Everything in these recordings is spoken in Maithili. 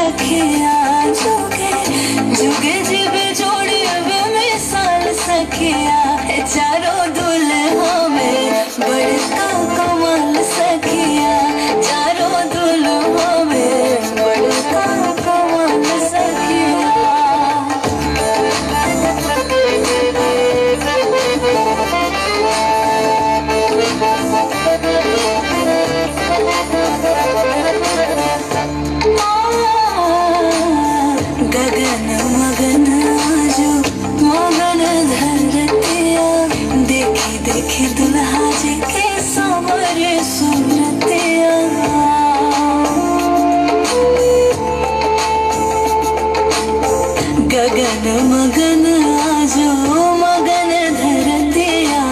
सखिया। जुगे जुगे जीवे जोड़ी बेमिसाल सखिया, चारों दुल्हा में बड़का कमाल सखिया, चारों दुल्हा में बड़का कमाल सखिया। गगन मगन आजो मगन धरतिया, देखी देखी दुल्हा जी के सांवर सूरतिया। गगन मगन आजो मगन धरतिया,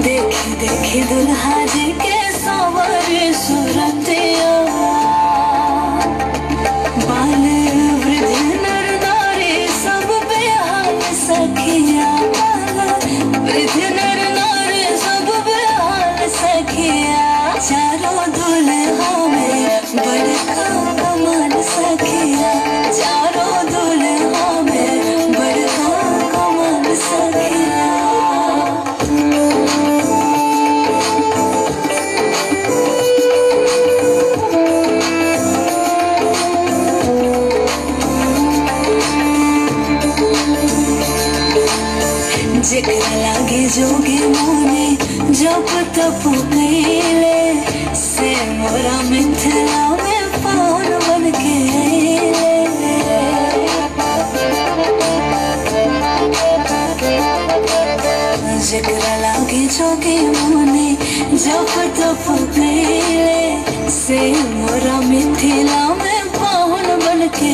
देखी देखी दुल्हा जी के सांवर सूरतिया। बाल वृद्ध नर नारी सब बेहाल सखिया, बाल वृद्ध नर नारी सब बेहाल सखिया, चारों दुल्हा में बड़का कमाल सखिया, चारों दुल्हा में बड़का कमाल सखिया। जेकरा लागे जोगे मोने जप तप कैले, से मोरा मिथिला में पावन बन के अइले। जेकरा लागे जोगे मोने जप तप कैले, से मोरा मिथिला में पावन बन के